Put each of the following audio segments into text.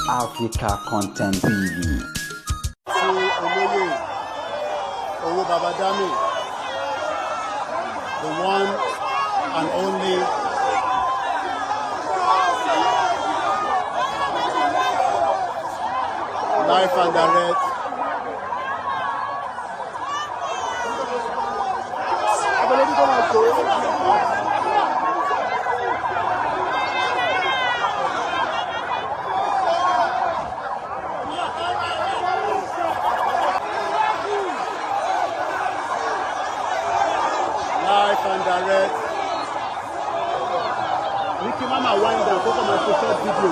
Africa Content TV. Fún olóyè Owó Babadami, the one and only live and direct. Live and direct. Ní kí mama wind down kó kọ́ máa ṣe short video.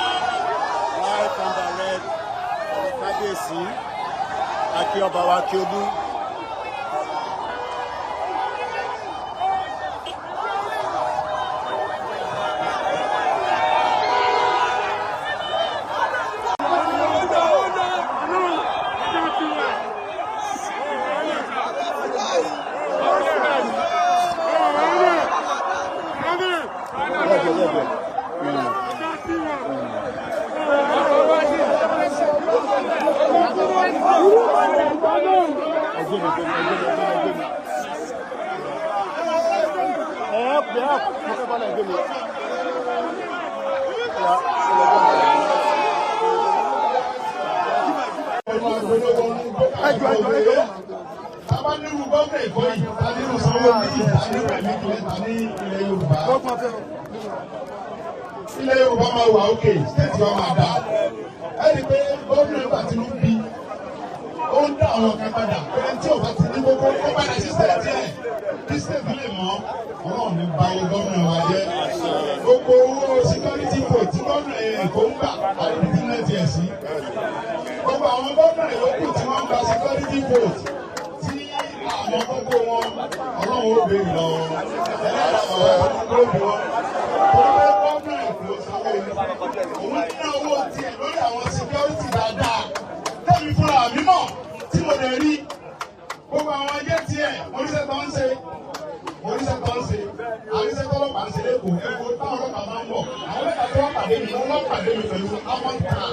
Live and direct pẹ̀lú kábíyèsí akí ọba wa Akíolú. Lẹ́gbẹ̀ẹ́ lẹ́gbẹ̀ẹ́. Ẹgbẹ́ mi, ẹgbẹ́ mi, ẹgbẹ́ mi, ẹgbẹ́ mi. Ẹ help me, help. Mo fẹ́ bọ́lá ẹgbẹ́ mi. Ya, ẹgbẹ́ mi. Ẹjọ, ẹjọ, ẹjọ. Tábà nírú gómìnà Èkó yìí, ta nírú Sanwó-Olú yìí, ta nírú Rẹ̀mí Kìlẹ̀, ta ní ilẹ̀ Yorùbá. Ilẹ̀ Yorùbá máa wà ókè, state wa máa dá. Ẹ rí i pé gómìnà nígbà tí ló bí, ó ń dá àwọn kan padà. Pé tí ò bá ti ní gbogbo, ó padà sí state ẹ̀. Kí state lè mọ́, Ọlọ́run ní báyé gómìnà wa jẹ́. Gbogbo owó security vote tí gómìnà Èkó ń gbà, àdìbí tí ń lẹ̀ tiẹ̀ sí. Gbogbo àwọn gómìnà yòókù tí wọ́n ń gba security vote tí àwọn gbogbo wọn, Ọlọ́run ó béèrè lọ́wọ́ ẹlẹ́dàá bàbá tó bí wọn. Torí pé gómìnà Èkó Sanwó-Olú, òun ní owó tiẹ̀ lórí àwọn security dáadáa. Tẹ́mi fúnra mi mọ̀ tí mo lè rí gbogbo àwọn ajé tiẹ̀, oníṣẹ́ tó ń ṣe, oníṣẹ́ tó ń ṣe, àríṣẹ́ tọ́lọ́pàá ń ṣe lẹ́kọ̀ọ́. Ẹ̀kọ́ táwọn ọlọ́pàá máa ń bọ̀, àwọn mẹ́ta tó wọ́n pàdé mi, wọ́n pàdé mi pẹ̀lú armored car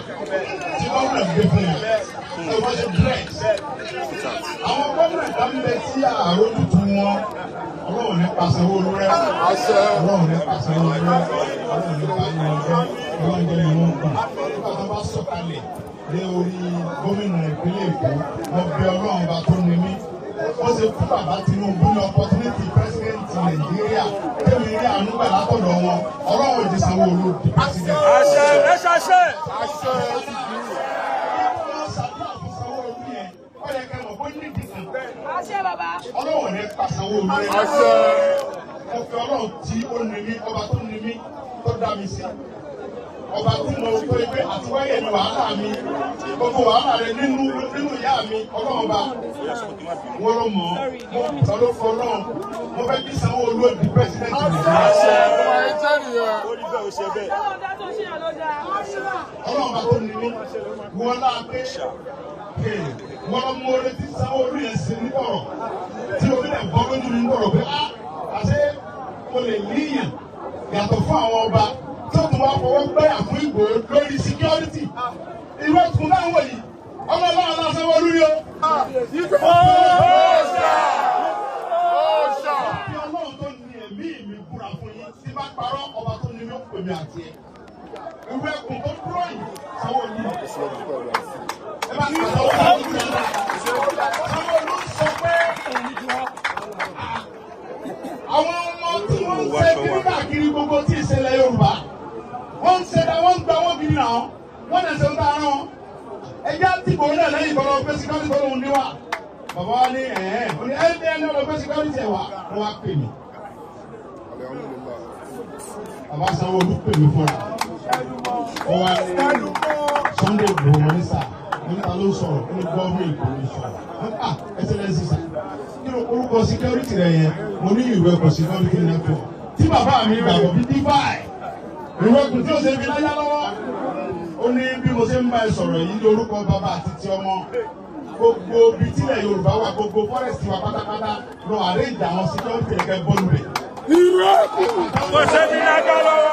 tí gómìnà gbé fún wọn. Ẹ wọ́n ṣe dress. Àwọn gómìnà kan ń bẹ tí àrójútu wọn. Ọlọ́run ní pàṣẹ owó rẹ, Ọlọ́run ní pàṣẹ owó rẹ, Ọlọ́run ní pàṣẹ owó rẹ, Ọlọ́run jẹ́ ìwọ̀n gbọ̀n. Nígbà tó bá sọ̀kalẹ̀ lé orí gómìnà ìpínlẹ̀ Èkó, wọ́n bẹ Ọlọ́run bá tó ní mí. Wọ́n ṣe fún bàbá Tinubu ní opportunity president Nàìjíríà, tẹ́mi rí àánú gbà látọ̀dọ̀ wọn. Ọlọ́run ò di Sanwó-Olú di president. Àṣẹ, ẹ ṣàṣẹ. Wọ́n ṣàdúrà fún Sanwó-Olú yẹn, ó yẹ kẹ́ mọ̀ pé nídìí kan. Àṣẹ bàbá. Ọlọ́run ní pa Sanwó-Olú rẹ. Mo fi Ọlọ́run tí ó ní mí, ọba tó ní mí, tó dá mi sí. Ọba tí mo pé pé àtiwáyé ni wàhálà mi, gbogbo wàhálà rẹ nínú nínú ìyá mi, Ọlọ́run bá wọ́n ló mọ̀ ọ́. Mo sọ ló fọ Ọlọ́run. Mo fẹ́ kí Sanwó-Olú di president Nàìjíríà. Ọlọ́run dá tó ṣe yàn ló dáa. Ọlọ́run bá tó ní mí, wọ́n lá pé wọ́n lọ mú oore tí Sanwó-Olú yẹn ṣe ní bọ̀rọ̀ tí omi lè bọ́ lójú ní bọ̀rọ̀ pé á àṣé mo lè níyàn yàtọ̀ fún àwọn ọba tó tún wá fọwọ́ gbẹ́yà fún Ìgbòho lórí security. Ìwé tuntun náà wò yìí, ọmọ ọlọ́run náà Sanwó-Olú ni ó. Bí Ọlọ́run tó ní ẹ̀mí mi búra fún yín, tí bá parọ́, ọba tó ní mi ó pè mí àti ẹ̀. Ìwé ẹkùn tó dúró yìí, Sanwó-Olú. Ẹ bá ní Sanwó-Olú. Sanwó-Olú sọ pé àwọn ọmọ tí wọ́n ń ṣe kiri káàkiri gbogbo tí ìṣẹ̀lẹ̀ Yorùbá, wọ́n ń ṣe dá, wọ́n ń gba wọ́n gidi náà, wọ́n lè ṣe ń tara wọn. Ẹjẹ́ àtìgbò náà lẹ́yìn ìbọn pé security tó lóun níwà. Bàbá wa ní ẹ̀ẹ́, ó ní ẹ̀ẹ́ ẹni ọ̀rọ̀ pé security ẹ̀ wá, wọ́n wá pè mí. Bàbá Sanwó-Olú pè mí fúnra. Ó wá ní Sunday Igboho wọn ní sáà, mo ní ta ló ń sọ̀rọ̀? Ó ní gómìnà Èkó ló ń sọ̀rọ̀. Ah, excellence sir, kí ló orúkọ security rẹ yẹn? Mo ní ìwé ẹ̀kọ́ security network tí bàbá mi gbàgbọ́ bí dífáì ìwé ẹ̀kọ́ tí ó ṣe fi láyá lọ́wọ́. Ó ní bí mo ṣe ń bá ẹ sọ̀rọ̀ yìí lórúkọ bàbá àti ti ọmọ. Gbogbo ibi tílẹ̀ Yorùbá wà, gbogbo forest wa pátápátá lọ arrange àwọn security ẹ̀kẹ́ bọ́ọ̀lù rẹ̀. Kò ṣe ní lágbá lọ́wọ́.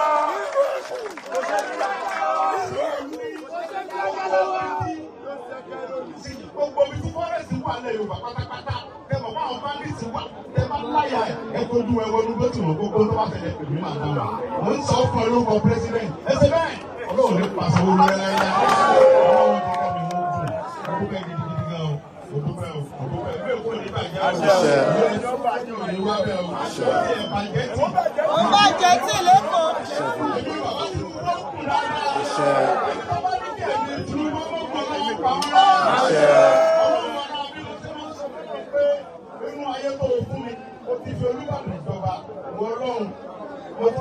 Gbogbo ibi tí forest wà lẹ̀ Yorùbá pátápátá, ẹ mọ̀ fún àwọn bandits wà, ẹ bá láyà ẹ kojú ẹ wọnú bó ti wọ̀n gbogbo tó bá tẹ̀lé pèmí màá dára. Mo ń sọ fún ẹ lórúkọ president. Ẹ ṣe bẹ́ẹ̀, Ọlọ́run ní pàṣẹ owó rẹ̀ láyà. Ọlọ́run ti kẹ́ mi wọ́n gùn. Mo dúpẹ́ gidigidi gan o. Mo dúpẹ́ o. Mo dúpẹ́. Ìlú Èkó ní bàjẹ́ o. Ìlú Èkó ní wá bẹ́ẹ̀ o. Ìbàjẹ́ tì. Ó bàjẹ́ tì lẹ́kọ̀ọ́. Èmi bàbá Tinubu ló kù dáadáa. Bàbá ní kí ẹ̀mí Tinubu mọ̀ kó lọ́wọ́ pa wọ́n. Ọlọ́run wa náà bí mo ṣe máa ń sọ fún mi pé inú ayé tó o fún mi, o ti fi Olúbàdàn jọba, wọ Ọlọ́run.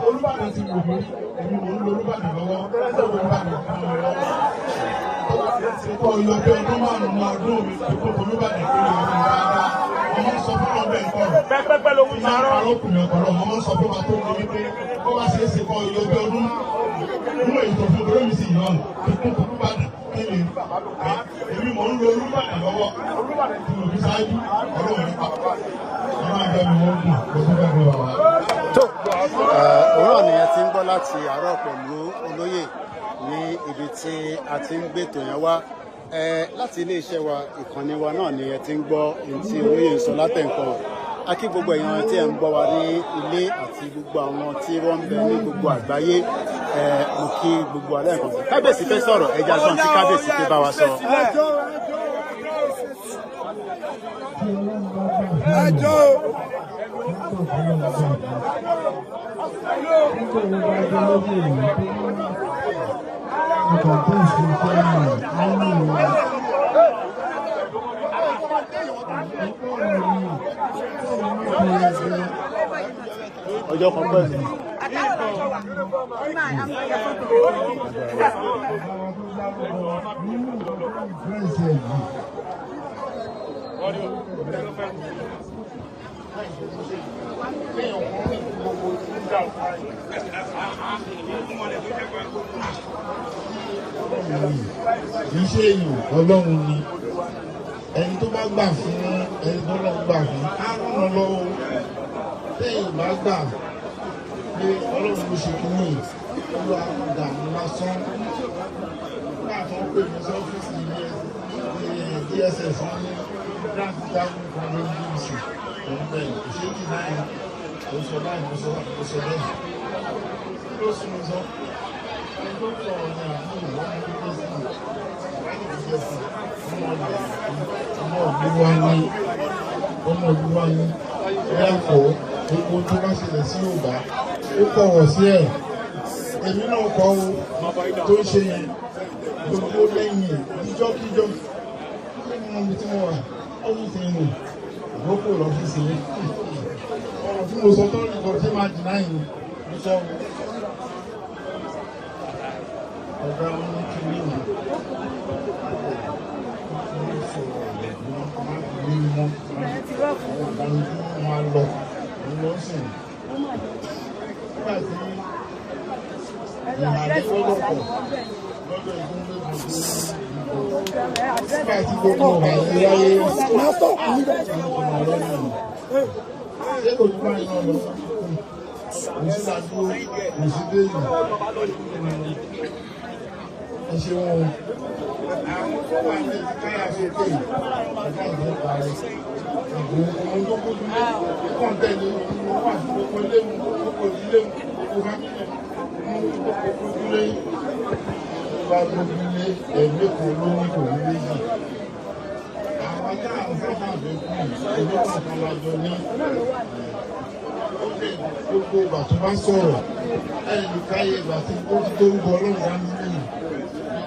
Olúbàdàn ti wò mí, èmi mò ń lo Olúbàdàn lọ́wọ́, Olúbàdàn fún mi lọ́wọ́. Kọ́ yọ bí ọdún márùn-ún ọdún mi tó kó Olúbàdàn kó lè fún dáadáa. Ọmọ sọ fún ọbẹ̀ nǹkan rẹ̀. Pẹ́pẹ́pẹ́ ló ń Máa ń parọ́ kùnú ọkọ̀ lọ, ọmọ sọ fún wa tó ní wípé kó bá ṣe é ṣe kọ́ yọ bí ọdún márùn-ún èyí tó fún mi lómi sì yọ̀ ọ́n tó kún Olúbàdàn kí lè èmi mò ń lo Olúbàdàn lọ́wọ́ tí mo fi ṣáájú Ọlọ́run nípa Ọlọ́run jẹ́ mi wọ́n gùn mo dúpẹ́ fún bàbá. Tó òwúrọ̀ nìyẹn ti ń gbọ́ láti àárọ̀ pẹ̀lú olóyè ní ibi tí a ti ń gbètò yẹn wá láti iléeṣẹ́ wa, ìkànnì wa náà ni ẹ ti ń gbọ́ ohun tí olóyè ń sọ látẹ̀ǹkan. A kí gbogbo èèyàn tí ẹ ń gbọ́ wa ní ilé àti gbogbo àwọn tí wọ́n ń bẹ ní gbogbo àgbáyé. Mo kí gbogbo alẹ́ nǹkan sí. Kábíyèsí fẹ́ sọ̀rọ̀, ẹja gbọ́n tí kábíyèsí fẹ́ bá wa sọ. Ẹjọ́ Ọjọ́ kan pẹ̀lú. Kì í ṣe èèyàn, Ọlọ́run ni. Ẹni tó bá gbà fún ẹni tó lọ́n gbà fún á ràn án lọ́wọ́. Téèyàn bá gbà pé Ọlọ́run ló ṣe kí ní ìlú àdàmú lásán. Nígbà tó ń pè mí sí ọ́fíìsì DSS, wọn ní grant dáhùn kan lórí BBC òun bẹ́ẹ̀ kò ṣeé dì náà. Ó sọ báyìí, mo sọ báyìí, mo sọ bẹ́ẹ̀ ló sùn sọ. Ẹni tó sọ̀rọ̀ ní àbúrò wọn ní pípé sí ọmọ ìlú wa ní, ọmọ ìlú wa ní ẹ̀kọ́. Gbogbo tó bá ṣẹlẹ̀ sí Yorùbá, ó kọ̀wọ̀ sí ẹ̀. Èmi náà kọ́ o tó ń ṣe yẹn gbogbo lẹ́yìn ẹ̀ jíjọ́kíjọ́ nínú ibi tí mo wà ọ́fíìsì yẹn ìgbókò lọ́fíìsì yẹn. Ọ̀rọ̀ tí mo sọ tó ń kọ́ tí máa jìnnà yìí mo sọ ọ̀gá wọn ní kí ní ìwọ̀n mímọ́ wọn lọ lọ sùn nígbà tí ìrìnàjò gbọ́dọ̀ pọ̀ lọ́dọ̀ ìgúnlẹ̀ gbogbo nígbà tí gbogbo ọ̀rọ̀ ayé wáyé ṣé kò ní báyìí náà lọ kò sí ládùúgbò kò sí déyìí. Ẹ ṣeun o. Àwọn tó wà ní káyà sókè ọ̀gá ìfẹ́ parí ìbò ohun tó kójú lé kàn tẹ̀lé wọn wà sí gbogbo léwu, gbogbo ìdílé, gbogbo fámìlì ohun tó kójú lé bá gbójú lé ẹ̀mí kan ló ní kò ní méjì. Àwọn táwọn sábà fẹ́ kú ìlú kan lájọ ní ó lè gbogbo ìgbà tó bá sọ̀rọ̀ ẹ̀yìn káyé ìgbà tí ó ti tó ń bọ Ọlọ́run dání lẹ́yìn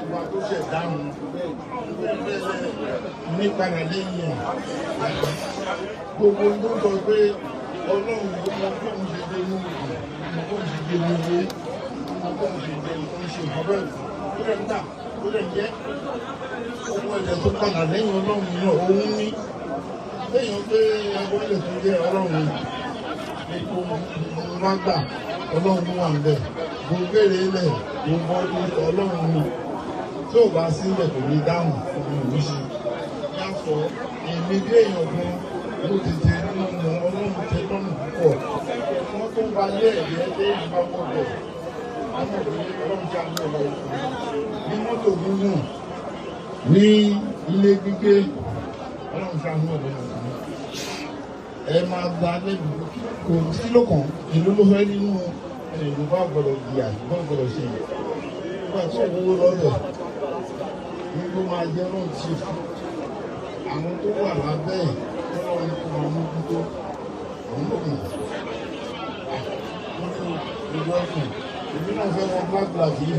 ìgbà tó ṣẹ̀ dáhùn ní padà lẹ́yìn ẹ̀. Gbogbo tó ń sọ pé Ọlọ́run ló mọ bóun ṣe dé inú ìlú, mọ bóun ṣe dé inú ilé, mọ bóun ṣe dé inú ṣe nǹkan bẹ́ẹ̀ tó lè ń tà tó lè ń jẹ́ owó ẹ̀jẹ̀ tó padà lẹ́yìn Ọlọ́run náà òun ní lẹ́yìn pé ẹgbẹ́ lè tún jẹ́ Ọlọ́run gbogbo bá gbà Ọlọ́run wà ń bẹ̀ gbogbo èrè ilẹ̀ gbogbo ọdún Ọlọ́run ni. Tí ò bá sílẹ̀, kò ní dáhùn fún mi ò ṣe. Yàtọ̀ èmi bí èèyàn gan ló ti jẹ nínú Ọlọ́run tẹ lọ́rùn púpọ̀. Wọ́n tó ń ba ilé ẹ̀jẹ̀ tó ń bá wọ̀ bẹ̀. Àwọn òbí Ọlọ́run jẹ́ àmì ọ̀la ní mọ́tò gúngùn, ní ilé gbígbé, Ọlọ́run ṣàánú ọ̀dọ́ ọkùnrin. Ẹ máa gba lẹ́bi kò sí lókàn ìlú ló fẹ́ nínú ìlú bá gbọdọ̀ jìyà, bá gbọdọ̀ ṣe nígbà tí òwò lọ́dọ̀ ní ló máa jẹ́ lóun ṣe fún àwọn tó wà lábẹ́ ẹ̀ tọ́lọ́run kó máa mójútó òun lókun wọ́n ní gbogbo ẹkùn. Èmi náà fẹ́ wọ black black yìí.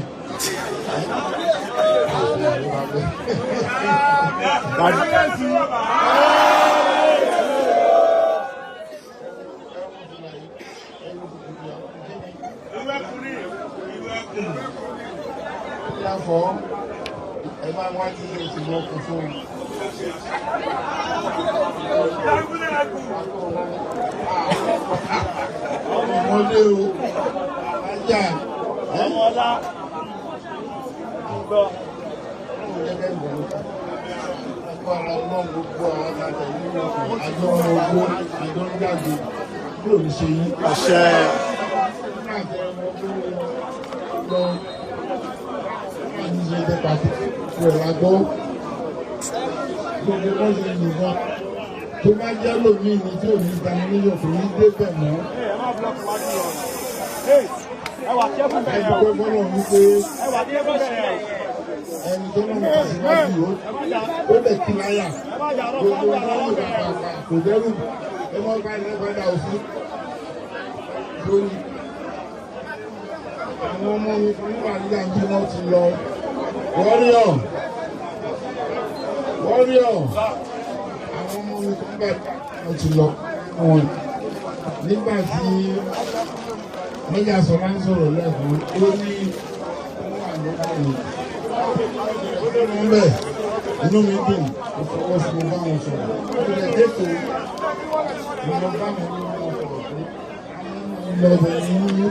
Therefore, ẹ máa wá tí ilé ti lọ kún fún un. Ọmọdé o, ajá Ọmọ ọlá. Gbọ́. Agbára Ọlọ́run, gbogbo àwọn àtẹ̀lé àjọ ọmọ ogun àjọ ń jáde kúrò ní ṣe yín. Àṣẹ. Nígbà tí ọmọ ogun lọ ní ṣe ṣe pàtó rẹ̀ la gbọ́. Gbogbo bó ṣe yìnbọn tó bá jẹ́ lómi ní tí ò ní ìdánilóyọ̀ kò ní débẹ̀ mọ́. Ẹ má block wájú lọ. Ẹ wà kẹ́fù bẹ̀rẹ̀ o. Ẹdúpẹ́ fọlọ́ wípé Ẹ wà kẹ́fù bẹ̀rẹ̀ o. ẹni tó náà wà síwájú ó lè kí láyà. Ẹ má jà rọ́ Gbogbo fún àgbà ọlọ́run lọ́wọ́ bẹ̀rẹ̀ o. kò dẹ́rù ẹ mọ́ bá ilé padà òfin lórí. Àwọn ọmọ mi kan wà nígbà tí wọ́n ti lọ. Warrior, warrior, àwọn ọmọ mi kan wà wọ́n ti lọ. Wọn nígbà tí nígbà sọlá ń sọ̀rọ̀ lẹ́ẹ̀kan, ó ní ó wà lọ́kùnrin ó bẹ̀, inú mi dùn, mo fọwọ́ sí, mo bá wọn sọ̀rọ̀, mo lè dẹ́kọ̀, mo lọ bá wọn ní wọn sọ̀rọ̀ pé lọ́bẹ̀ yín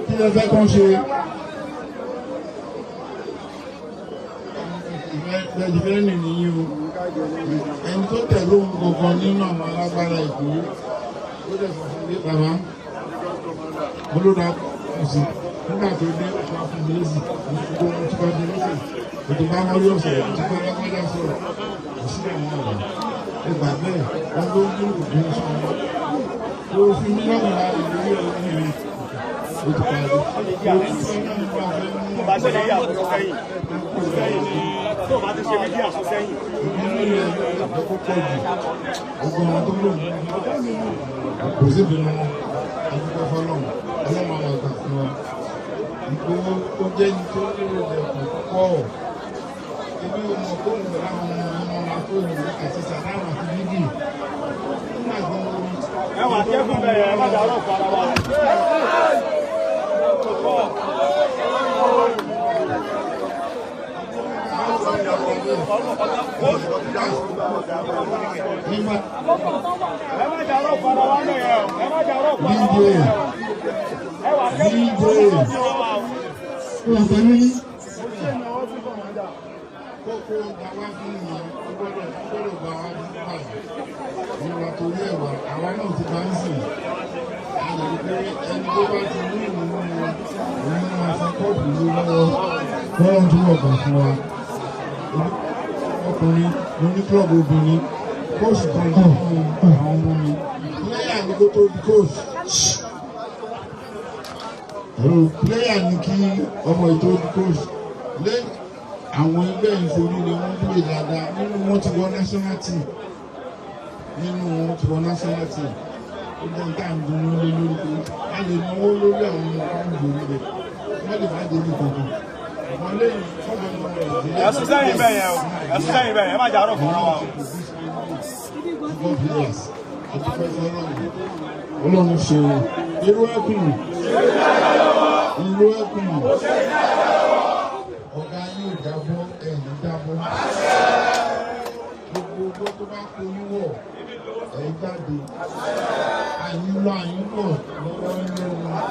kí lẹ fẹ́ kán ṣe. Ìfẹ́ nìyí o, ẹni tó tẹ̀lé òun gangan nínú àwọn alágbára Èkó, ó dẹ̀ sọ fún mi, bàbá mo ló dá sí nígbà tó dé ọ̀pá fún mi lẹ́sìn gbogbo ohun tí wọ́n di lẹ́sìn ètò bá wọn yóò sọ̀rọ̀ tí wọ́n lágbájá sọ̀rọ̀ kò sí àwọn ọ̀rọ̀ ẹ gbà bẹ́ẹ̀. Wọ́n tó ń dúró kò ń sọ wọn kò fi mí lọ́kàn láti lórí ọ̀rọ̀ mi, ó ti parí. Tó bá ṣe lè yà àkóso sẹ́yìn. Sẹ́yìn. Tó bá ti ṣe mídíà sọ sẹ́yìn. Ìbínú rẹ̀ ló pọ̀ jù. Gbogbo àwọn tó lò kò sí ìbínú wọn, àdúgbò fọlọ́run, Ọlọ́run àwọn àgbà fún wa. Ìgbòho ó jẹ́ ní tó nílò ẹ̀kọ́ púpọ̀. Èmi ò mọ̀ kó nǹkan láwọn ọmọ ọmọ wa tó lù àti sàdáwà àti bíbí nígbà tí mo rí. Ẹ wà kẹ́fù bẹ̀rẹ̀, ẹ má jà rọ́ fún ara wa. Nígbà Ẹ má jà rọ́ fún ara wa bẹ̀rẹ̀ o. Ẹ má jà rọ́ fún ara wa díje bẹ̀rẹ̀ o. Ẹ wà kẹ́fù díje bẹ̀rẹ̀ o. Wà pẹ̀lú yín. Kókó gba wá fún mi, ó gbọ́dọ̀ gba wá fún báyìí. Ìwà torí ẹ̀wà, àwa náà ti bá ń sìn. A lè rí pé ẹni tó bá ti ní ìlú wọn, òun máa fi kọ́ọ̀pù lé lọ́wọ́. Kọ́lọ́n túbọ̀ gbà fún wa. Ọkùnrin mo ní club obìnrin, coach kan ní fún àwọn ọmọ mi. Player ni kó tó di coach. Ẹ̀rọ player ni kí ọmọ ètò di coach. Lẹ́yìn àwọn ẹgbẹ́ ìforíire, wọ́n dúró dáadáa, nínú wọn ti wọ national team, nínú wọn ti wọ national team. Ó jẹ́ nǹkan à ń dunnú lé lórí pé a lè náwó lórí àwọn ọmọ kan ń gbòòrò rẹ̀, wọ́n lè má débi kankan wọ́n lẹ́yìn fọ́ọ̀mù ọmọ Nàìjíríà. Ẹ sún sẹ́yìn bẹ́ẹ̀ yẹn o. Ẹ sún sẹ́yìn bẹ́ẹ̀ yẹn. Ẹ má jà rọ́ fún ara wa o. Football players, àdúpẹ́ fọlọ́run, Ọlọ́run ṣe o. Irú ẹkùn, irú ẹkùn, ọ̀gá yóò jábọ́, ẹ̀yìn jábọ́. Gbogbo ọgbọ́ tó bá kojú wọ̀ ẹ̀ jáde, àyín lọ àyín bọ̀ lọ́wọ́ nínú wọn.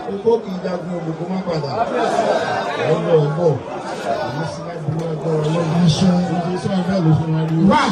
Kókó kì í jagun ògbógbó má padà, ẹ̀ ń lọ ẹ̀ bọ̀. Ní sí láburú agbára Ọlọ́run. Àṣẹ. Ìṣe sọ abẹ́ ló fún wa ní. Wá.